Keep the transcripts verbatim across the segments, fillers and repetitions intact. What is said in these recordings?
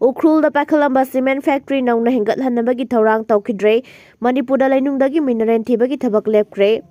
ꯎꯈ꯭ꯔꯨꯜꯗ ꯄꯥꯏꯈꯠꯂꯝꯕ cement factory ꯅꯧꯅ ꯍꯤꯡꯒꯠꯍꯟꯅꯕꯒꯤ ꯊꯧꯔꯥꯡ ꯇꯧꯈꯤꯗ꯭ꯔꯦ꯫ ꯃꯅꯤꯄꯨꯔꯗ ꯂꯩꯅꯨꯡꯗꯒꯤ mineral ꯊꯤꯕꯒꯤ ꯊꯕꯛ ꯂꯦꯞꯈ꯭ꯔꯦ꯫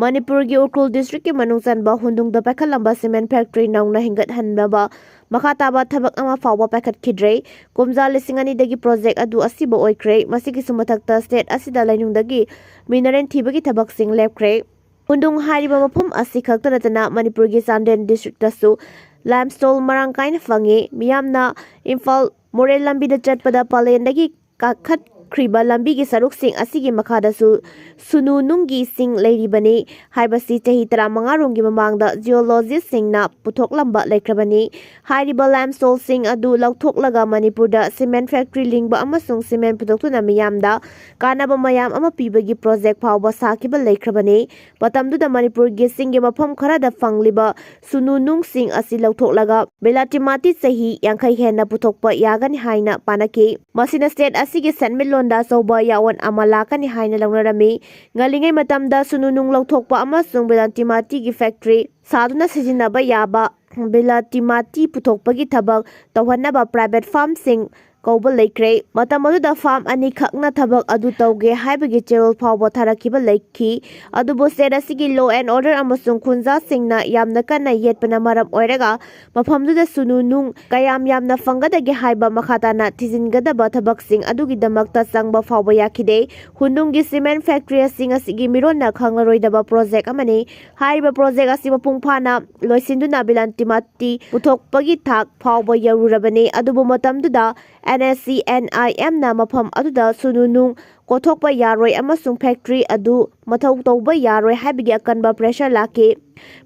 ꯃꯅꯤꯄꯨꯔꯒꯤ ꯎꯈ꯭ꯔꯨꯜ districtꯀꯤ ꯃꯅꯨꯡ ꯆꯟꯕ ꯍꯨꯟꯗꯨꯡꯗ ꯄꯥꯏꯈꯠꯂꯝꯕ cement factory ꯅꯧꯅ ꯍꯤꯡꯒꯠꯍꯟꯅꯕ ꯃꯈꯥ ꯇꯥꯕ ꯊꯕꯛ ꯑꯃ ꯐꯥꯎꯕ ꯄꯥꯏꯈꯠꯈꯤꯗ꯭ꯔꯦ꯫ ꯀꯨꯝꯖꯥ ꯂꯤꯁꯤꯡ ꯑꯅꯤꯗꯒꯤ project ꯑꯗꯨ ꯑꯁꯤꯕ ꯑꯣꯏꯈ꯭ꯔꯦ꯫ ꯃꯁꯤꯒꯤꯁꯨ ꯃꯊꯛꯇ state ꯑꯁꯤꯗ ꯂꯩꯅꯨꯡꯗꯒꯤ mineral ꯊꯤꯕꯒꯤ ꯊꯕꯛꯁꯤꯡ ꯂꯦꯞꯈ꯭ꯔꯦ꯫ ꯍꯨꯟꯗꯨꯡ ꯍꯥꯏꯔꯤꯕ ꯃꯐꯝ ꯑꯁꯤ ꯈꯛꯇ ꯅꯠꯇꯅ ꯃꯅꯤꯄꯨꯔꯒꯤ ꯆꯥꯟꯗꯦꯜ districtꯇꯁꯨ limestone ꯃꯔꯥꯡ ꯀꯥꯏꯅ ꯐꯪꯉꯤ꯫ ꯃꯤꯌꯥꯝꯅ ꯏꯝꯐꯥꯜ ꯃꯣꯔꯦ ꯂꯝꯕꯤꯗ ꯆꯠꯄꯗ ꯄꯂꯦꯟꯗꯒꯤ ꯀꯥꯈꯠꯈ꯭ꯔꯤꯕ ꯂꯝꯕꯤꯒꯤ ꯁꯔꯨꯛꯁꯤꯡ ꯑꯁꯤꯒꯤ ꯃꯈꯥꯗꯁꯨ ꯁꯨꯅꯨ ꯅꯨꯡꯒꯤ ꯁꯤꯡ ꯂꯩꯔꯤꯕꯅꯤ ꯍꯥꯏꯕꯁꯤ ꯆꯍꯤ ꯇꯔꯥꯃꯉꯥ ꯔꯣꯝꯒꯤ ꯃꯃꯥꯡꯗ geologistꯁꯤꯡꯅ ꯄꯨꯊꯣꯛꯂꯝꯕ ꯂꯩꯈ꯭ꯔꯕꯅꯤ꯫ ꯍꯥꯏꯔꯤꯕ limestoneꯁꯤꯡ ꯑꯗꯨ ꯂꯧꯊꯣꯛꯂꯒ ꯃꯅꯤꯄꯨꯔꯗ cement factory ꯂꯤꯡꯕ ꯑꯃꯁꯨꯡ cement ꯄꯨꯊꯣꯛꯇꯨꯅ ꯃꯤꯌꯥꯝꯗ ꯀꯥꯟꯅꯕ ꯃꯌꯥꯝ ꯑꯃ ꯄꯤꯕꯒꯤ project ꯐꯥꯎꯕ ꯁꯥꯈꯤꯕ ꯂꯩꯈ꯭ꯔꯕꯅꯤ꯫ ꯃꯇꯝꯗꯨꯗ ꯃꯅꯤꯄꯨꯔꯒꯤ ꯆꯤꯡꯒꯤ ꯃꯐꯝ ꯈꯔꯗ ꯐꯪꯂꯤꯕ ꯁꯨꯅꯨ ꯅꯨꯡꯁꯤꯡ ꯑꯁꯤ ꯂꯧꯊꯣꯛꯂꯒ ꯕꯤꯂꯥꯇꯤꯃꯥꯇꯤ ꯆꯍꯤ ꯌꯥꯡꯈꯩ ꯍꯦꯟꯅ ꯄꯨꯊꯣꯛꯄ ꯌꯥꯒꯅꯤ ꯍꯥꯏꯅ ꯄꯥꯅꯈꯤ꯫ ꯃꯁꯤꯅ state ꯑꯁꯤꯒꯤ ꯁꯦꯟꯃꯤꯠꯂꯣꯟꯗ ꯑꯆꯧꯕ ꯌꯥꯑꯣꯟ ꯑꯃ ꯂꯥꯛꯀꯅꯤ ꯍꯥꯏꯅ ꯂꯧꯅꯔꯝꯃꯤ꯫ ꯉꯜꯂꯤꯉꯩ ꯃꯇꯝꯗ ꯁꯨꯅꯨ ꯅꯨꯡ ꯂꯧꯊꯣꯛꯄ ꯑꯃꯁꯨꯡ ꯕꯤꯂꯥꯇꯤꯃꯥꯇꯤꯒꯤ factory ꯁꯥꯗꯨꯅ ꯁꯤꯖꯤꯟꯅꯕ ꯌꯥꯕ ꯕꯤꯂꯥꯇꯤꯃꯥꯇꯤ ꯄꯨꯊꯣꯛꯄꯒꯤ ꯊꯕꯛ ꯇꯧꯍꯟꯅꯕ private firmꯁꯤꯡ ꯀꯧꯕ ꯂꯩꯈ꯭ꯔꯦ꯫ ꯃꯇꯝ ꯑꯗꯨꯗ firm ꯑꯅꯤꯈꯛꯅ ꯊꯕꯛ ꯑꯗꯨ ꯇꯧꯒꯦ ꯍꯥꯏꯕꯒꯤ ꯆꯦꯔꯣꯜ ꯐꯥꯎꯕ ꯊꯥꯔꯛꯈꯤꯕ ꯂꯩꯈꯤ꯫ ꯑꯗꯨꯕꯨ state ꯑꯁꯤꯒꯤ law and order ꯑꯃꯁꯨꯡ ꯈꯨꯟꯖꯥꯁꯤꯡꯅ ꯌꯥꯝꯅ ꯀꯟꯅ ꯌꯦꯠꯄꯅ ꯃꯔꯝ ꯑꯣꯏꯔꯒ ꯃꯐꯝꯗꯨꯗ ꯁꯨꯅꯨ ꯅꯨꯡ ꯀꯌꯥꯝ ꯌꯥꯝꯅ ꯐꯪꯒꯗꯒꯦ ꯍꯥꯏꯕ ꯃꯈꯥ ꯇꯥꯅ ꯊꯤꯖꯤꯟꯒꯗꯕ ꯊꯕꯛꯁꯤꯡ ꯑꯗꯨꯒꯤꯗꯃꯛꯇ ꯆꯪꯕ ꯐꯥꯎꯕ ꯌꯥꯈꯤꯗꯦ꯫ ꯍꯨꯟꯗꯨꯡꯒꯤ cement factory ꯑꯁꯤ ꯉꯁꯤꯒꯤ ꯃꯤꯔꯣꯟꯅ ꯈꯪꯂꯔꯣꯏꯗꯕ project ꯑꯃꯅꯤ꯫ ꯍꯥꯏꯔꯤꯕ project ꯑꯁꯤ ꯃꯄꯨꯡ ꯐꯥꯅ ꯂꯣꯏꯁꯤꯟꯗꯨꯅ ꯕꯤꯂꯥꯇꯤꯃꯥꯇꯤ ꯄꯨꯊꯣꯛꯄꯒꯤ ꯊꯥꯛ ꯐꯥꯎꯕ ꯌꯧꯔꯨꯔꯕꯅꯤ꯫ ꯑꯗꯨꯕꯨ ꯃꯇꯝꯗꯨꯗ NSCNIMꯅ ꯃꯐꯝ ꯑꯗꯨꯗ ꯁꯨꯅꯨ ꯅꯨꯡ ꯀꯣꯊꯣꯛꯄ ꯌꯥꯔꯣꯏ ꯑꯃꯁꯨꯡ factory ꯑꯗꯨ ꯃꯊꯧ ꯇꯧꯕ ꯌꯥꯔꯣꯏ ꯍꯥꯏꯕꯒꯤ ꯑꯀꯟꯕ pressure ꯂꯥꯛꯈꯤ꯫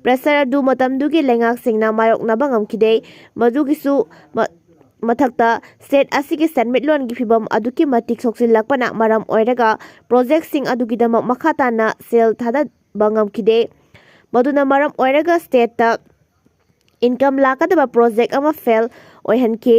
Pressure ꯑꯗꯨ ꯃꯇꯝꯗꯨꯒꯤ ꯂꯩꯉꯥꯛꯁꯤꯡꯅ ꯃꯥꯌꯣꯛꯅꯕ ꯉꯝꯈꯤꯗꯦ꯫ ꯃꯗꯨꯒꯤꯁꯨ ꯃ-, ꯃꯊꯛꯇ state ꯑꯁꯤꯒꯤ ꯁꯦꯟꯃꯤꯠꯂꯣꯟꯒꯤ ꯐꯤꯚꯝ ꯑꯗꯨꯛꯀꯤ ꯃꯇꯤꯛ ꯁꯣꯛꯆꯤꯜꯂꯛꯄꯅ ꯃꯔꯝ ꯑꯣꯏꯔꯒ projectꯁꯤꯡ ꯑꯗꯨꯒꯤꯗꯃꯛ ꯃꯈꯥ ꯇꯥꯅ ꯁꯦꯜ ꯊꯥꯗꯕ ꯉꯝꯈꯤꯗꯦ꯫ ꯃꯗꯨꯅ ꯃꯔꯝ ꯑꯣꯏꯔꯒ stateꯇ income ꯂꯥꯛꯀꯗꯕ project ꯑꯃ fail ꯑꯣꯏꯍꯟꯈꯤ꯫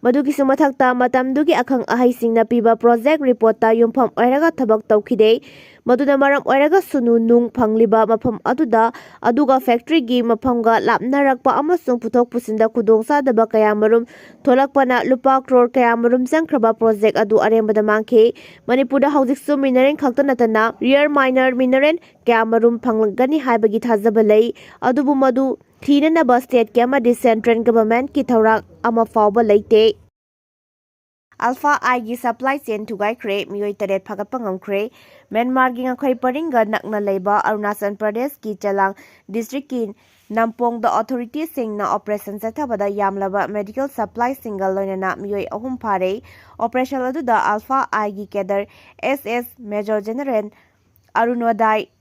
ꯃꯗꯨꯒꯤꯁꯨ ꯃꯊꯛꯇ, ꯃꯇꯝꯗꯨꯒꯤ ꯑꯈꯪ ꯑꯍꯩꯁꯤꯡꯅ ꯄꯤꯕ project reportꯇ ꯌꯨꯝꯐꯝ ꯑꯣꯏꯔꯒ ꯊꯕꯛ ꯇꯧꯈꯤꯗꯦ꯫ ꯃꯗꯨꯅ ꯃꯔꯝ ꯑꯣꯏꯔꯒ ꯁꯨꯅꯨ ꯅꯨꯡ ꯐꯪꯂꯤꯕ ꯃꯐꯝ ꯑꯗꯨꯗ, ꯑꯗꯨꯒ factoryꯒꯤ ꯃꯐꯝꯒ ꯂꯥꯞꯅꯔꯛꯄ ꯑꯃꯁꯨꯡ ꯄꯨꯊꯣꯛ ꯄꯨꯁꯤꯟꯗ ꯈꯨꯗꯣꯡꯆꯥꯗꯕ ꯀꯌꯥꯃꯔꯨꯝ ꯊꯣꯛꯂꯛꯄꯅ ꯂꯨꯄꯥ crore ꯀꯌꯥꯃꯔꯨꯝ ꯆꯪꯈ꯭ꯔꯕ project ꯑꯗꯨ ꯑꯔꯦꯝꯕꯗ ꯃꯥꯡꯈꯤ꯫ ꯃꯅꯤꯄꯨꯔꯗ ꯍꯧꯖꯤꯛꯁꯨ mineral ꯈꯛꯇ ꯅꯠꯇꯅ rare mineral mineral ꯀꯌꯥꯃꯔꯨꯝ ꯐꯪꯂꯒꯅꯤ ꯍꯥꯏꯕꯒꯤ ꯊꯥꯖꯕ ꯂꯩ, ꯑꯗꯨꯕꯨ ꯃꯗꯨ ꯊꯤꯅꯅꯕ stateꯀꯤ ꯑꯃꯗꯤ central governmentꯀꯤ ꯊꯧꯔꯥꯡ ꯑꯃ ꯐꯥꯎꯕ ꯂꯩꯇꯦ꯫ Alpha Iꯒꯤ supply chain ꯊꯨꯒꯥꯏꯈ꯭ꯔꯦ, ꯃꯤꯑꯣꯏ ꯇꯔꯦꯠ ꯐꯥꯒꯠꯄ ꯉꯝꯈ꯭ꯔꯦ꯫ ꯃ꯭ꯌꯥꯟꯃꯥꯔꯒꯤ ꯉꯝꯈꯩ ꯄꯔꯤꯡꯒ ꯅꯛꯅ ꯂꯩꯕ ꯑꯔꯨꯅꯥꯆꯜ ꯄ꯭ꯔꯗꯦꯁꯀꯤ ꯆꯂꯥꯡ districtꯀꯤ ꯅꯝꯄꯣꯡꯗ authorityꯁꯤꯡꯅ operation ꯆꯠꯊꯕꯗ ꯌꯥꯝꯂꯕ medical supplyꯁꯤꯡꯒ ꯂꯣꯏꯅꯅ ꯃꯤꯑꯣꯏ ꯑꯍꯨꯝ ꯐꯥꯔꯦ꯫ Operation ꯑꯗꯨꯗ Alpha Iꯒꯤ cadre S S Major General ꯑꯔꯨꯅꯣꯗꯥꯏ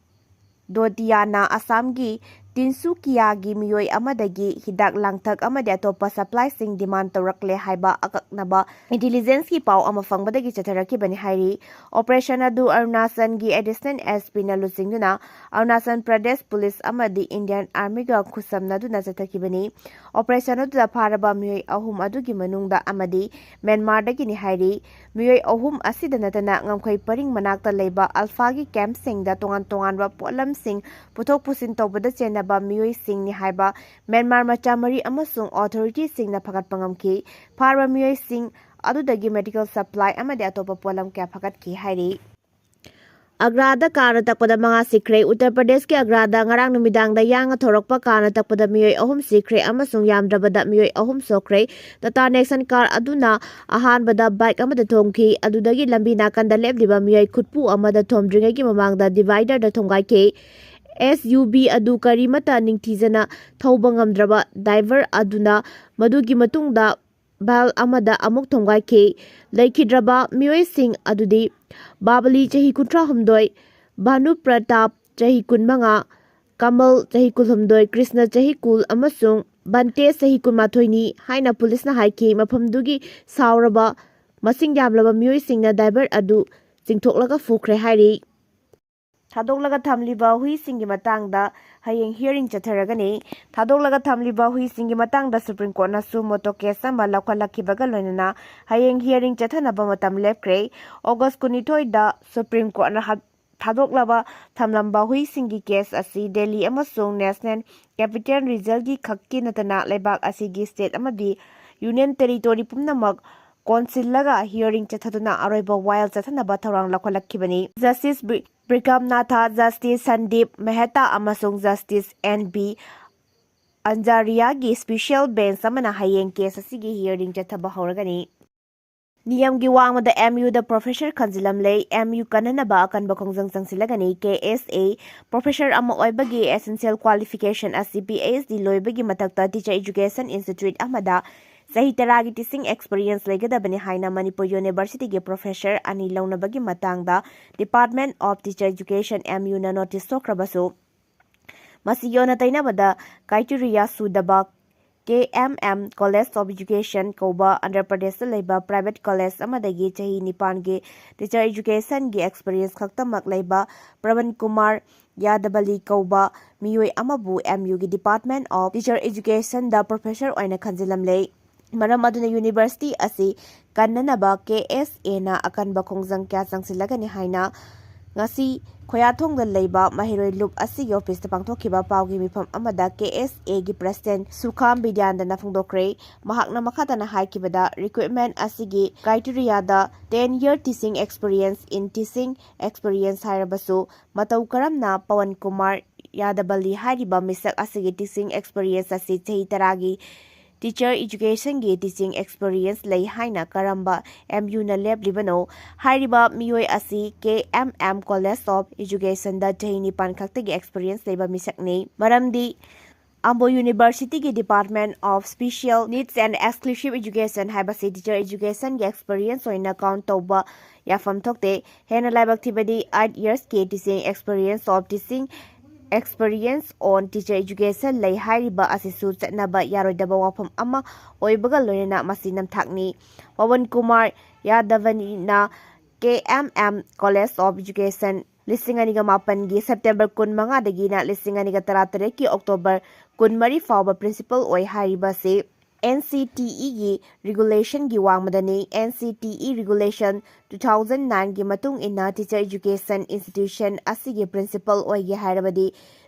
ꯗꯣꯗꯤꯌꯥꯅ ꯑꯁꯥꯝꯒꯤ ꯇꯤꯟꯁꯨꯀꯤꯌꯥꯒꯤ ꯃꯤꯑꯣꯏ ꯑꯃꯗꯒꯤ ꯍꯤꯗꯥꯛ ꯂꯥꯡꯊꯛ ꯑꯃꯗꯤ ꯑꯇꯣꯞꯄ supplyꯁꯤꯡ demand ꯇꯧꯔꯛꯂꯦ ꯍꯥꯏꯕ ꯑꯀꯛꯅꯕ intelligenceꯀꯤ ꯄꯥꯎ ꯑꯃ ꯐꯪꯕꯗꯒꯤ ꯆꯠꯊꯔꯛꯈꯤꯕꯅꯤ ꯍꯥꯏꯔꯤ꯫ Operation ꯑꯗꯨ ꯑꯔꯨꯅꯥꯆꯜꯒꯤ additional S Pꯅ ꯂꯨꯆꯤꯡꯗꯨꯅ ꯑꯔꯨꯅꯥꯆꯜ ꯄ꯭ꯔꯗꯦꯁ police ꯑꯃꯗꯤ Indian Armyꯒ ꯈꯨꯠꯁꯝꯅꯗꯨꯅ ꯆꯠꯊꯈꯤꯕꯅꯤ꯫ Operation ꯑꯗꯨꯗ ꯐꯥꯔꯕ ꯃꯤꯑꯣꯏ ꯑꯍꯨꯝ ꯑꯗꯨꯒꯤ ꯃꯅꯨꯡꯗ ꯑꯃꯗꯤ ꯃ꯭ꯌꯥꯟꯃꯥꯔꯗꯒꯤꯅꯤ ꯍꯥꯏꯔꯤ꯫ ꯃꯤꯑꯣꯏ ꯑꯍꯨꯝ ꯑꯁꯤꯗ ꯅꯠꯇꯅ ꯉꯝꯈꯩ ꯄꯔꯤꯡ ꯃꯅꯥꯛꯇ ꯂꯩꯕ Alphaꯒꯤ campꯁꯤꯡꯗ ꯇꯣꯉꯥꯟ ꯇꯣꯉꯥꯟꯕ ꯄꯣꯠꯂꯝꯁꯤꯡ ꯄꯨꯊꯣꯛ ꯄꯨꯁꯤꯟ ꯇꯧꯕꯗ ꯆꯦꯟꯅꯕ ꯃꯤꯑꯣꯏꯁꯤꯡꯅꯤ ꯍꯥꯏꯕ ꯃ꯭ꯌꯥꯟꯃꯥꯔ ꯃꯆꯥ ꯃꯔꯤ ꯑꯃꯁꯨꯡ authorityꯁꯤꯡꯅ ꯐꯒꯠꯄ ꯉꯝꯈꯤ꯫ ꯐꯥꯔꯕ ꯃꯤꯑꯣꯏꯁꯤꯡ ꯑꯗꯨꯗꯒꯤ medical supply ꯑꯃꯗꯤ ꯑꯇꯣꯞꯄ ꯄꯣꯠꯂꯝ ꯀꯌꯥ ꯐꯒꯠꯈꯤ ꯍꯥꯏꯔꯤ꯫ ꯑꯒ꯭ꯔꯥꯗ ꯀꯥꯔꯅ ꯇꯛꯄꯗ ꯃꯉꯥ ꯁꯤꯈ꯭ꯔꯦ꯫ ꯎꯠꯇꯔ ꯄ꯭ꯔꯗꯦꯁꯀꯤ ꯑꯒ꯭ꯔꯥꯗ ꯉꯔꯥꯡ ꯅꯨꯃꯤꯗꯥꯡꯗ ꯌꯥꯡꯅ ꯊꯧꯔꯛꯄ ꯀꯥꯔꯅ ꯇꯛꯄꯗ ꯃꯤꯑꯣꯏ ꯑꯍꯨꯝ ꯁꯤꯈ꯭ꯔꯦ ꯑꯃꯁꯨꯡ ꯌꯥꯝꯗ꯭ꯔꯕꯗ ꯃꯤꯑꯣꯏ ꯑꯍꯨꯝ ꯁꯣꯛꯈ꯭ꯔꯦ꯫ Tata Nexon car ꯑꯗꯨꯅ ꯑꯍꯥꯟꯕꯗ bike ꯑꯃꯗ ꯊꯣꯝꯈꯤ, ꯑꯗꯨꯗꯒꯤ ꯂꯝꯕꯤ ꯅꯥꯀꯟꯗ ꯂꯦꯞꯂꯤꯕ ꯃꯤꯑꯣꯏ ꯈꯨꯠꯄꯨ ꯑꯃꯗ ꯊꯣꯝꯗ꯭ꯔꯤꯉꯩꯒꯤ ꯃꯃꯥꯡꯗ dividerꯗ ꯊꯣꯝꯒꯥꯏꯈꯤ꯫ S U V ꯑꯗꯨ ꯀꯔꯤꯃꯠꯇ ꯅꯤꯡꯊꯤꯖꯅ ꯊꯧꯕ ꯉꯝꯗ꯭ꯔꯕ driver ꯑꯗꯨꯅ ꯃꯗꯨꯒꯤ ꯃꯇꯨꯡꯗ ꯚꯦꯜ ꯑꯃꯗ ꯑꯃꯨꯛ ꯊꯣꯝꯒꯥꯏꯈꯤ꯫ ꯂꯩꯈꯤꯗ꯭ꯔꯕ ꯃꯤꯑꯣꯏꯁꯤꯡ ꯑꯗꯨꯗꯤ ꯕꯥꯕꯂꯤ, ꯆꯍꯤ ꯀꯨꯟꯊ꯭ꯔꯥ ꯍꯨꯝꯗꯣꯏ, ꯚꯥꯅꯨ ꯄ꯭ꯔꯇꯥꯞ, ꯆꯍꯤ ꯀꯨꯟꯃꯉꯥ, ꯀꯃꯜ, ꯆꯍꯤ ꯀꯨꯟꯍꯨꯝꯗꯣꯏ, ꯀ꯭ꯔꯤꯁꯅ, ꯆꯍꯤ ꯀꯨꯟ, ꯑꯃꯁꯨꯡ ꯕꯟꯇꯦꯖ, ꯆꯍꯤ ꯀꯨꯟꯃꯥꯊꯣꯏꯅꯤ ꯍꯥꯏꯅ ꯄꯨꯂꯤꯁꯅ ꯍꯥꯏꯈꯤ꯫ ꯃꯐꯝꯗꯨꯒꯤ ꯁꯥꯎꯔꯕ ꯃꯁꯤꯡ ꯌꯥꯝꯂꯕ ꯃꯤꯑꯣꯏꯁꯤꯡꯅ driver ꯑꯗꯨ ꯆꯤꯡꯊꯣꯛꯂꯒ ꯐꯨꯈ꯭ꯔꯦ ꯍꯥꯏꯔꯤ꯫ ꯊꯥꯗꯣꯛꯂꯒ ꯊꯝꯂꯤꯕ ꯍꯨꯏꯁꯤꯡꯒꯤ ꯃꯇꯥꯡꯗ ꯍꯌꯦꯡ hearing ꯆꯠꯊꯔꯒꯅꯤ꯫ ꯊꯥꯗꯣꯛꯂꯒ ꯊꯝꯂꯤꯕ ꯍꯨꯏꯁꯤꯡꯒꯤ ꯃꯇꯥꯡꯗ Supreme Courtꯅ suo motu case ꯑꯃ ꯂꯧꯈꯠꯂꯛꯈꯤꯕꯒ ꯂꯣꯏꯅꯅ ꯍꯌꯦꯡ hearing ꯆꯠꯊꯅꯕ ꯃꯇꯝ ꯂꯦꯞꯈ꯭ꯔꯦ꯫ August ꯀꯨꯟꯅꯤꯊꯣꯏꯗ Supreme Courtꯅ ꯍꯥ-, ꯊꯥꯗꯣꯛꯂꯕ ꯊꯝꯂꯝꯕ ꯍꯨꯏꯁꯤꯡꯒꯤ case ꯑꯁꯤ Delhi ꯑꯃꯁꯨꯡ National Capital Regionꯒꯤ ꯈꯛꯀꯤ ꯅꯠꯇꯅ ꯂꯩꯕꯥꯛ ꯑꯁꯤꯒꯤ state ꯑꯃꯗꯤ Union Territory ꯄꯨꯝꯅꯃꯛ ꯀꯣꯟꯁꯤꯜꯂꯒ hearing ꯆꯠꯊꯗꯨꯅ ꯑꯔꯣꯏꯕ ꯋꯥꯌꯦꯜ ꯆꯠꯊꯅꯕ ꯊꯧꯔꯥꯡ ꯂꯧꯈꯠꯂꯛꯈꯤꯕꯅꯤ꯫ Justice ꯕ꯭ꯔꯤ-, ꯕ꯭ꯔꯤꯀꯝꯅꯥꯊ, Justice ꯁꯟꯗꯤꯞ ꯃꯦꯍꯇꯥ ꯑꯃꯁꯨꯡ Justice N B ꯑꯟꯖꯥꯔꯤꯌꯥꯒꯤ special bench ꯑꯃꯅ ꯍꯌꯦꯡ case ꯑꯁꯤꯒꯤ hearing ꯆꯠꯊꯕ ꯍꯧꯔꯒꯅꯤ꯫ ꯅꯤꯌꯝꯒꯤ ꯋꯥꯡꯃꯗ M Uꯗ professor ꯈꯟꯖꯤꯜꯂꯝꯂꯦ꯫ M U ꯀꯟꯅꯅꯕ ꯑꯀꯟꯕ ꯈꯣꯡꯖꯪ ꯆꯪꯁꯤꯜꯂꯒꯅꯤ꯫ K S A professor ꯑꯃ ꯑꯣꯏꯕꯒꯤ essential qualification ꯑꯁꯤ P H D ꯂꯣꯏꯕꯒꯤ ꯃꯊꯛꯇ teacher education institute ꯑꯃꯗ ꯆꯍꯤ ꯇꯔꯥꯒꯤ teaching experience ꯂꯩꯒꯗꯕꯅꯤ ꯍꯥꯏꯅ ꯃꯅꯤꯄꯨꯔ Universityꯒꯤ professor ꯑꯅꯤ ꯂꯧꯅꯕꯒꯤ ꯃꯇꯥꯡꯗ Department of Teacher Education, M Uꯅ notice ꯊꯣꯛꯈ꯭ꯔꯕꯁꯨ, ꯃꯁꯤꯒꯤ ꯑꯣꯟꯅ ꯇꯩꯅꯕꯗ criteria ꯁꯨꯗꯕ K M M College of Education ꯀꯧꯕ ꯑꯟꯙ꯭ꯔ ꯄ꯭ꯔꯗꯦꯁꯇ ꯂꯩꯕ private college ꯑꯃꯗꯒꯤ ꯆꯍꯤ ꯅꯤꯄꯥꯟꯒꯤ teacher educationꯒꯤ experience ꯈꯛꯇꯃꯛ ꯂꯩꯕ ꯄ꯭ꯔꯕꯟ ꯀꯨꯃꯥꯔ ꯌꯥꯗꯕꯂꯤ ꯀꯧꯕ ꯃꯤꯑꯣꯏ ꯑꯃꯕꯨ M Uꯒꯤ Department of Teacher Educationꯗ professor ꯑꯣꯏꯅ ꯈꯟꯖꯤꯜꯂꯝꯂꯦ꯫ ꯃꯔꯝ ꯑꯗꯨꯅ university ꯑꯁꯤ ꯀꯟꯅꯅꯕ K S Aꯅ ꯑꯀꯟꯕ ꯈꯣꯡꯖꯪ ꯀꯌꯥ ꯆꯪꯁꯤꯜꯂꯒꯅꯤ ꯍꯥꯏꯅ ꯉꯁꯤ ꯈꯣꯌꯥꯊꯣꯡꯗ ꯂꯩꯕ ꯃꯍꯩꯔꯣꯏ ꯂꯨꯞ ꯑꯁꯤꯒꯤ officeꯇ ꯄꯥꯡꯊꯣꯛꯈꯤꯕ ꯄꯥꯎꯒꯤ ꯃꯤꯐꯝ ꯑꯃꯗ K S Aꯒꯤ president ꯁꯨꯈꯥꯝ ꯕꯤꯗ꯭ꯌꯥꯅꯟꯗꯅ ꯐꯣꯡꯗꯣꯛꯈ꯭ꯔꯦ꯫ ꯃꯍꯥꯛꯅ ꯃꯈꯥ ꯇꯥꯅ ꯍꯥꯏꯈꯤꯕꯗ, recruitment ꯑꯁꯤꯒꯤ criteriaꯗ ten year teaching experience in teaching experience ꯍꯥꯏꯔꯕꯁꯨ, ꯃꯇꯧ ꯀꯔꯝꯅ ꯄꯋꯟ ꯀꯨꯃꯥꯔ ꯌꯥꯗꯕꯂꯤ ꯍꯥꯏꯔꯤꯕ ꯃꯤꯁꯛ ꯑꯁꯤꯒꯤ teaching experience ꯑꯁꯤ ꯆꯍꯤ ꯇꯔꯥꯒꯤ teacher educationꯒꯤ teaching experience ꯂꯩ ꯍꯥꯏꯅ ꯀꯔꯝꯕ M Uꯅ ꯂꯦꯞꯂꯤꯕꯅꯣ? ꯍꯥꯏꯔꯤꯕ ꯃꯤꯑꯣꯏ ꯑꯁꯤ K M M College of Educationꯗ ꯆꯍꯤ ꯅꯤꯄꯥꯟ ꯈꯛꯇꯒꯤ experience ꯂꯩꯕ ꯃꯤꯁꯛꯅꯤ꯫ ꯃꯔꯝꯗꯤ Ambo Universityꯒꯤ Department of Special Needs and Exclusive Education ꯍꯥꯏꯕꯁꯤ teacher educationꯒꯤ experience ꯑꯣꯏꯅ count ꯇꯧꯕ ꯌꯥꯐꯝ ꯊꯣꯛꯇꯦ꯫ ꯍꯦꯟꯅ ꯂꯥꯏꯕꯛ ꯊꯤꯕꯗꯤ eight yearsꯀꯤ teaching experience of teaching experience on teacher education ꯂꯩ ꯍꯥꯏꯔꯤꯕ ꯑꯁꯤꯁꯨ ꯆꯠꯅꯕ ꯌꯥꯔꯣꯏꯗꯕ ꯋꯥꯐꯝ ꯑꯃ ꯑꯣꯏꯕꯒ ꯂꯣꯏꯅꯅ ꯃꯁꯤ ꯅꯝꯊꯥꯛꯅꯤ꯫ ꯄꯋꯟ ꯀꯨꯃꯥꯔ ꯌꯥꯗꯕꯅꯤꯅ K M M College of Education ꯂꯤꯁꯤꯡ ꯑꯅꯤꯒ ꯃꯥꯄꯟꯒꯤ ꯁꯦꯞꯇꯦꯝꯕꯔ ꯀꯨꯟꯃꯉꯥꯗꯒꯤꯅ ꯂꯤꯁꯤꯡ ꯑꯅꯤꯒ ꯇꯔꯥꯇꯔꯦꯠꯀꯤ ꯑꯣꯛꯇꯣꯕꯔ ꯀꯨꯟꯃꯔꯤ ꯐꯥꯎꯕ ꯄ꯭ꯔꯤꯟꯁꯤꯄꯜ ꯑꯣꯏ ꯍꯥꯏꯔꯤꯕ ꯑꯁꯤ ꯑꯦꯟ ꯁꯤ ꯇꯤ ꯏꯒꯤ ꯔꯤꯒꯨꯂꯦꯁꯟꯒꯤ ꯋꯥꯡꯃꯗꯅꯤ꯫ N C T E regulation two thousand ꯅꯥꯏꯟꯒꯤ ꯃꯇꯨꯡ ꯏꯟꯅ ꯇꯤꯆꯔ ꯏꯖꯨꯀꯦꯁꯟ ꯏꯟꯁꯇꯤꯇ꯭ꯌꯨꯁꯟ ꯑꯁꯤꯒꯤ ꯄ꯭ꯔꯤꯟꯁꯤꯄꯜ ꯑꯣꯏꯒꯦ ꯍꯥꯏꯔꯕꯗꯤ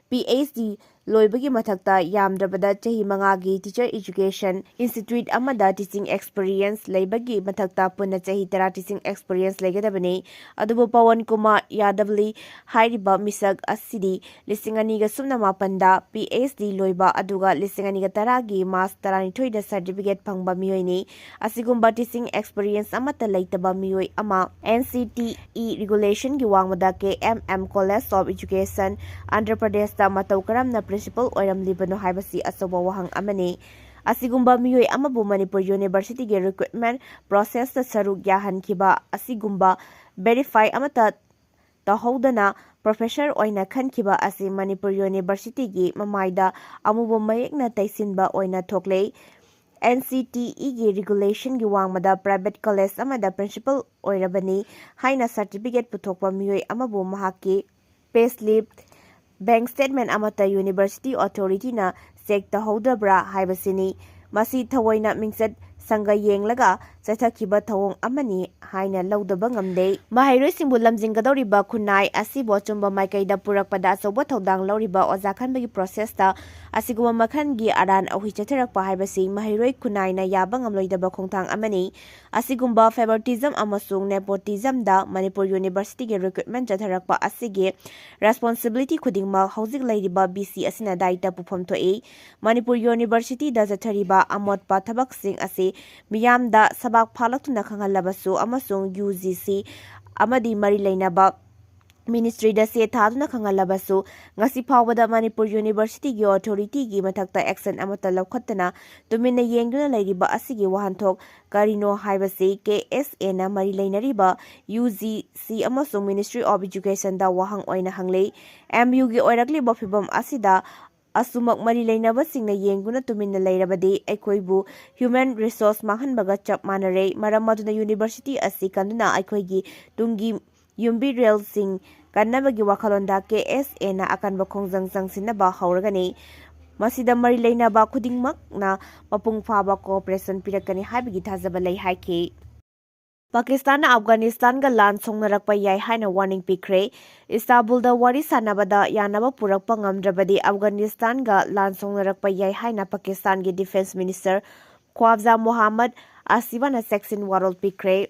ꯄꯤ ꯑꯩꯆ ꯗꯤ ꯂꯣꯏꯕꯒꯤ ꯃꯊꯛꯇ ꯌꯥꯝꯗ꯭ꯔꯕꯗ ꯆꯍꯤ ꯃꯉꯥꯒꯤ ꯇꯤꯆꯔ ꯏꯖꯨꯀꯦꯁꯟ ꯏꯟꯁꯇꯤꯇ꯭ꯌꯨꯠ ꯑꯃꯗ ꯇꯤꯆꯤꯡ ꯑꯦꯛꯁꯄꯤꯔꯤꯌꯦꯟꯁ ꯂꯩꯕꯒꯤ ꯃꯊꯛꯇ ꯄꯨꯟꯅ ꯆꯍꯤ ꯇꯔꯥ ꯇꯤꯆꯤꯡ ꯑꯦꯛꯁꯄꯤꯔꯤꯌꯦꯟꯁ ꯂꯩꯒꯗꯕꯅꯤ꯫ ꯑꯗꯨꯕꯨ ꯄꯋꯟ ꯀꯨꯃꯥꯔ ꯌꯥꯗꯕꯂꯤ ꯍꯥꯏꯔꯤꯕ ꯃꯤꯁꯛ ꯑꯁꯤꯗꯤ ꯂꯤꯁꯤꯡ ꯑꯅꯤꯒ ꯁꯨꯞꯅ ꯃꯥꯄꯟꯗ ꯄꯤ ꯑꯩꯆ ꯗꯤ ꯂꯣꯏꯕ ꯑꯗꯨꯒ ꯂꯤꯁꯤꯡ ꯑꯅꯤꯒ ꯇꯔꯥꯒꯤ ꯃꯥꯔꯆ ꯇꯔꯥꯅꯤꯊꯣꯏꯗ ꯁꯥꯔꯇꯤꯐꯤꯀꯦꯠ ꯐꯪꯕ ꯃꯤꯑꯣꯏꯅꯤ꯫ ꯑꯁꯤꯒꯨꯝꯕ ꯇꯤꯆꯤꯡ ꯑꯦꯛꯁꯄꯤꯔꯤꯌꯦꯟꯁ ꯑꯃꯠꯇ ꯂꯩꯇꯕ ꯃꯤꯑꯣꯏ ꯑꯃ ꯑꯦꯟ ꯁꯤ ꯇꯤ ꯏ ꯔꯤꯒꯨꯂꯦꯁꯟꯒꯤ ꯋꯥꯡꯃꯗ K M M college of education Andhra ꯄ꯭ꯔꯗꯦꯁꯇ ꯃꯇꯧ ꯀꯔꯝꯅ ꯄ꯭ꯔꯤꯟꯁꯤꯄꯜ ꯑꯣꯏꯔꯝꯂꯤꯕꯅꯣ ꯍꯥꯏꯕꯁꯤ ꯑꯆꯧꯕ ꯋꯥꯍꯪ ꯑꯃꯅꯤ꯫ ꯑꯁꯤꯒꯨꯝꯕ ꯃꯤꯑꯣꯏ ꯑꯃꯕꯨ ꯃꯅꯤꯄꯨꯔ ꯌꯨꯅꯤꯚꯔꯁꯤꯇꯤꯒꯤ ꯔꯤꯀ꯭ꯔꯨꯠꯃꯦꯟ ꯄ꯭ꯔꯣꯁꯦꯁꯇ ꯁꯔꯨꯛ ꯌꯥꯍꯟꯈꯤꯕ ꯑꯁꯤꯒꯨꯝꯕ ꯚꯦꯔꯤꯐꯥꯏ ꯑꯃꯠꯇ ꯇꯧꯍꯧꯗꯅ ꯄ꯭ꯔꯣꯐꯦꯁꯔ ꯑꯣꯏꯅ ꯈꯟꯈꯤꯕ ꯑꯁꯤ ꯃꯅꯤꯄꯨꯔ ꯌꯨꯅꯤꯚꯔꯁꯤꯇꯤꯒꯤ ꯃꯃꯥꯏꯗ ꯑꯃꯨꯕ ꯃꯌꯦꯛꯅ ꯇꯩꯁꯤꯟꯕ ꯑꯣꯏꯅ ꯊꯣꯛꯂꯦ꯫ ꯑꯦꯟ ꯁꯤ ꯇꯤ ꯏꯒꯤ ꯔꯤꯒꯨꯂꯦꯁꯟꯒꯤ ꯋꯥꯡꯃꯗ ꯄ꯭ꯔꯥꯏꯚꯦꯠ ꯀꯣꯂꯦꯖ ꯑꯃꯗ ꯄ꯭ꯔꯤꯟꯁꯤꯄꯜ ꯑꯣꯏꯔꯕꯅꯤ ꯍꯥꯏꯅ ꯁꯥꯔꯇꯤꯐꯤꯀꯦꯠ ꯄꯨꯊꯣꯛꯄ ꯃꯤꯑꯣꯏ ꯑꯃꯕꯨ ꯃꯍꯥꯛꯀꯤ ꯄꯦ ꯁ꯭ꯂꯤꯞ, ꯕꯦꯡꯛ ꯁ꯭ꯇꯦꯠꯃꯦꯟ ꯑꯃꯠꯇ ꯌꯨꯅꯤꯚꯔꯁꯤꯇꯤ ꯑꯣꯊꯣꯔꯤꯇꯤꯅ ꯆꯦꯛ ꯇꯧꯍꯧꯗ꯭ꯔꯕ꯭ꯔꯥ ꯍꯥꯏꯕꯁꯤꯅꯤ꯫ ꯃꯁꯤ ꯊꯑꯣꯏꯅ ꯃꯤꯡꯆꯠ ꯁꯪꯒ ꯌꯦꯡꯂꯒ ꯆꯠꯊꯈꯤꯕ ꯊꯧꯑꯣꯡ ꯑꯃꯅꯤ ꯍꯥꯏꯅ ꯂꯧꯗꯕ ꯉꯝꯗꯦ꯫ ꯃꯍꯩꯔꯣꯏꯁꯤꯡꯕꯨ ꯂꯝꯖꯤꯡꯒꯗꯧꯔꯤꯕ ꯈꯨꯟꯅꯥꯏ ꯑꯁꯤꯕꯨ ꯑꯆꯨꯝꯕ ꯃꯥꯏꯀꯩꯗ ꯄꯨꯔꯛꯄꯗ ꯑꯆꯧꯕ ꯊꯧꯗꯥꯡ ꯂꯧꯔꯤꯕ ꯑꯣꯖꯥ ꯈꯟꯕꯒꯤ ꯄ꯭ꯔꯣꯁꯦꯁꯇ ꯑꯁꯤꯒꯨꯝꯕ ꯃꯈꯜꯒꯤ ꯑꯔꯥꯟ ꯑꯍꯨꯏ ꯆꯠꯊꯔꯛꯄ ꯍꯥꯏꯕꯁꯤ ꯃꯍꯩꯔꯣꯏ ꯈꯨꯟꯅꯥꯏꯅ ꯌꯥꯕ ꯉꯝꯂꯣꯏꯗꯕ ꯈꯣꯡꯊꯥꯡ ꯑꯃꯅꯤ꯫ ꯑꯁꯤꯒꯨꯝꯕ ꯐꯦꯚꯔꯇꯤꯖꯝ ꯑꯃꯁꯨꯡ ꯅꯦꯄꯣꯇꯤꯖꯝꯗ ꯃꯅꯤꯄꯨꯔ ꯌꯨꯅꯤꯚꯔꯁꯤꯇꯤꯒꯤ ꯔꯤꯀ꯭ꯔꯨꯠꯃꯦꯟ ꯆꯠꯊꯔꯛꯄ ꯑꯁꯤꯒꯤ ꯔꯦꯁꯄꯣꯟꯁꯤꯕꯤꯂꯤꯇꯤ ꯈꯨꯗꯤꯡꯃꯛ ꯍꯧꯖꯤꯛ ꯂꯩꯔꯤꯕ ꯚꯤ ꯁꯤ ꯑꯁꯤꯅ ꯗꯥꯏꯇ ꯄꯨꯐꯝ ꯊꯣꯛꯏ꯫ ꯃꯅꯤꯄꯨꯔ ꯌꯨꯅꯤꯚꯔꯁꯤꯇꯤꯗ ꯆꯠꯊꯔꯤꯕ ꯑꯃꯣꯠꯄ ꯊꯕꯛꯁꯤꯡ ꯑꯁꯤ ꯃꯤꯌꯥꯝꯗ ꯁꯕꯥꯛ ꯐꯥꯂꯛꯇꯨꯅ ꯈꯪꯍꯜꯂꯕꯁꯨ ꯑꯃꯁꯨꯡ ꯌꯨ ꯖꯤ ꯁꯤ ꯑꯃꯗꯤ ꯃꯔꯤ ꯂꯩꯅꯕ ꯃꯤꯅꯤꯁꯇ꯭ꯔꯤꯗ ꯆꯦ ꯊꯥꯗꯨꯅ ꯈꯪꯍꯜꯂꯕꯁꯨ, ꯉꯁꯤ ꯐꯥꯎꯕꯗ ꯃꯅꯤꯄꯨꯔ ꯌꯨꯅꯤꯚꯔꯁꯤꯇꯤꯒꯤ ꯑꯣꯊꯣꯔꯤꯇꯤꯒꯤ ꯃꯊꯛꯇ ꯑꯦꯛꯁꯟ ꯑꯃꯠꯇ ꯂꯧꯈꯠꯇꯅ ꯇꯨꯃꯤꯟꯅ ꯌꯦꯡꯗꯨꯅ ꯂꯩꯔꯤꯕ ꯑꯁꯤꯒꯤ ꯋꯥꯍꯟꯊꯣꯛ ꯀꯔꯤꯅꯣ ꯍꯥꯏꯕꯁꯤ ꯀꯦ ꯑꯦꯁ ꯑꯦꯅ ꯃꯔꯤ ꯂꯩꯅꯔꯤꯕ ꯌꯨ ꯖꯤ ꯁꯤ ꯑꯃꯁꯨꯡ ꯃꯤꯅꯤꯁꯇ꯭ꯔꯤ ꯑꯣꯐ ꯏꯖꯨꯀꯦꯁꯟꯗ ꯋꯥꯍꯪ ꯑꯣꯏꯅ ꯍꯪꯂꯤ꯫ ꯑꯦꯝ ꯌꯨꯒꯤ ꯑꯣꯏꯔꯛꯂꯤꯕ ꯐꯤꯚꯝ ꯑꯁꯤꯗ ꯑꯁꯨꯃꯛ ꯃꯔꯤ ꯂꯩꯅꯕꯁꯤꯡꯅ ꯌꯦꯡꯗꯨꯅ ꯇꯨꯃꯤꯟꯅ ꯂꯩꯔꯕꯗꯤ ꯑꯩꯈꯣꯏꯕꯨ ꯍ꯭ꯌꯨꯃꯦꯟ ꯔꯤꯁꯣꯔꯁ ꯃꯥꯡꯍꯟꯕꯒ ꯆꯞ ꯃꯥꯟꯅꯔꯦ꯫ ꯃꯔꯝ ꯑꯗꯨꯅ ꯌꯨꯅꯤꯚꯔꯁꯤꯇꯤ ꯑꯁꯤ ꯀꯟꯗꯨꯅ ꯑꯩꯈꯣꯏꯒꯤ ꯇꯨꯡꯒꯤ ꯌꯨꯝꯕꯤꯔꯦꯜꯁꯤꯡ ꯀꯟꯅꯕꯒꯤ ꯋꯥꯈꯜꯂꯣꯟꯗ ꯀꯦ ꯑꯦꯁ ꯑꯦꯅ ꯑꯀꯟꯕ ꯈꯣꯡꯖꯪ ꯆꯪꯁꯤꯟꯅꯕ ꯍꯧꯔꯒꯅꯤ꯫ ꯃꯁꯤꯗ ꯃꯔꯤ ꯂꯩꯅꯕ ꯈꯨꯗꯤꯡꯃꯛꯅ ꯃꯄꯨꯡ ꯐꯥꯕ cooperation ꯄꯤꯔꯛꯀꯅꯤ ꯍꯥꯏꯕꯒꯤ ꯊꯥꯖꯕ ꯂꯩ ꯍꯥꯏꯈꯤ꯫ ꯄꯥꯀꯤꯁꯇꯥꯟꯅ ꯑꯐꯒꯥꯅꯤꯁꯇꯥꯟꯒ ꯂꯥꯟ ꯁꯣꯛꯅꯔꯛꯄ ꯌꯥꯏ ꯍꯥꯏꯅ warning ꯄꯤꯈ꯭ꯔꯦ꯫ ꯏꯁꯇꯥꯟꯕꯨꯜꯗ ꯋꯥꯔꯤ ꯁꯥꯟꯅꯕꯗ ꯌꯥꯅꯕ ꯄꯨꯔꯛꯄ ꯉꯝꯗ꯭ꯔꯕꯗꯤ ꯑꯐꯒꯥꯅꯤꯁꯇꯥꯟꯒ ꯂꯥꯟ ꯁꯣꯛꯅꯔꯛꯄ ꯌꯥꯏ ꯍꯥꯏꯅ ꯄꯥꯀꯤꯁꯇꯥꯟꯒꯤ defence minister ꯈ꯭ꯋꯥꯖꯥ ꯃꯣꯍꯥꯝꯃꯗ ꯑꯁꯤꯐꯅ ꯆꯦꯛꯁꯤꯟ ꯋꯥꯔꯣꯜ ꯄꯤꯈ꯭ꯔꯦ꯫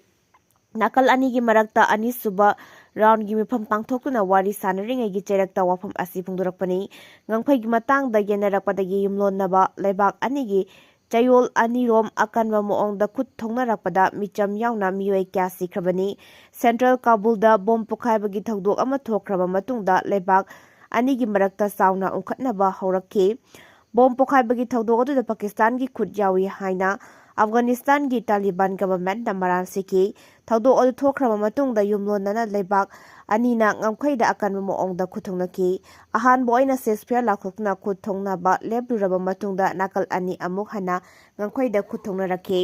ꯅꯥꯀꯜ ꯑꯅꯤꯒꯤ ꯃꯔꯛꯇ ꯑꯅꯤꯁꯨꯕ roundꯒꯤ ꯃꯤꯐꯝ ꯄꯥꯡꯊꯣꯛꯇꯨꯅ ꯋꯥꯔꯤ ꯁꯥꯟꯅꯔꯤꯉꯩꯒꯤ ꯆꯩꯔꯛꯇ ꯋꯥꯐꯝ ꯑꯁꯤ ꯐꯣꯡꯗꯣꯔꯛꯄꯅꯤ꯫ ꯉꯝꯈꯩꯒꯤ ꯃꯇꯥꯡꯗ ꯌꯦꯟꯅꯔꯛꯄꯗꯒꯤ ꯌꯨꯝꯂꯣꯟꯅꯕ ꯂꯩꯕꯥꯛ ꯑꯅꯤꯒꯤ ꯆꯌꯣꯜ ꯑꯅꯤꯔꯣꯝ ꯑꯀꯟꯕ ꯃꯑꯣꯡꯗ ꯈꯨꯠ ꯊꯣꯛꯅꯔꯛꯄꯗ ꯃꯤꯆꯝ ꯌꯥꯎꯅ ꯃꯤꯑꯣꯏ ꯀꯌꯥ ꯁꯤꯈ꯭ꯔꯕꯅꯤ꯫ Central ꯀꯥꯕꯨꯜꯗ ꯕꯣꯝ ꯄꯣꯈꯥꯏꯕꯒꯤ ꯊꯧꯗꯣꯛ ꯑꯃ ꯊꯣꯛꯈ꯭ꯔꯕ ꯃꯇꯨꯡꯗ ꯂꯩꯕꯥꯛ ꯑꯅꯤꯒꯤ ꯃꯔꯛꯇ ꯆꯥꯎꯅ ꯎꯪꯈꯠꯅꯕ ꯍꯧꯔꯛꯈꯤ꯫ ꯕꯣꯝ ꯄꯣꯈꯥꯏꯕꯒꯤ ꯊꯧꯗꯣꯛ ꯑꯗꯨꯗ ꯄꯥꯀꯤꯁꯇꯥꯟꯒꯤ ꯈꯨꯠ ꯌꯥꯎꯏ ꯍꯥꯏꯅ ꯑꯐꯒꯥꯅꯤꯁꯇꯥꯟꯒꯤ ꯇꯥꯂꯤꯕꯥꯟ governmentꯅ ꯃꯔꯥꯜ ꯁꯤꯈꯤ꯫ ꯊꯧꯗꯣꯛ ꯑꯗꯨ ꯊꯣꯛꯈ꯭ꯔꯕ ꯃꯇꯨꯡꯗ ꯌꯨꯝꯂꯣꯟꯅꯅ ꯂꯩꯕꯥꯛ ꯑꯅꯤꯅ ꯉꯝꯈꯩꯗ ꯑꯀꯟꯕ ꯃꯑꯣꯡꯗ ꯈꯨꯠ ꯊꯣꯛꯅꯈꯤ꯫ ꯑꯍꯥꯟꯕ ꯑꯣꯏꯅ ceasefire ꯂꯥꯎꯊꯣꯛꯇꯨꯅ ꯈꯨꯠ ꯊꯣꯛꯅꯕ ꯂꯦꯞꯂꯨꯔꯕ ꯃꯇꯨꯡꯗ ꯅꯥꯀꯜ ꯑꯅꯤ ꯑꯃꯨꯛ ꯍꯟꯅ ꯉꯝꯈꯩꯗ ꯈꯨꯠ ꯊꯣꯛꯅꯔꯛꯈꯤ꯫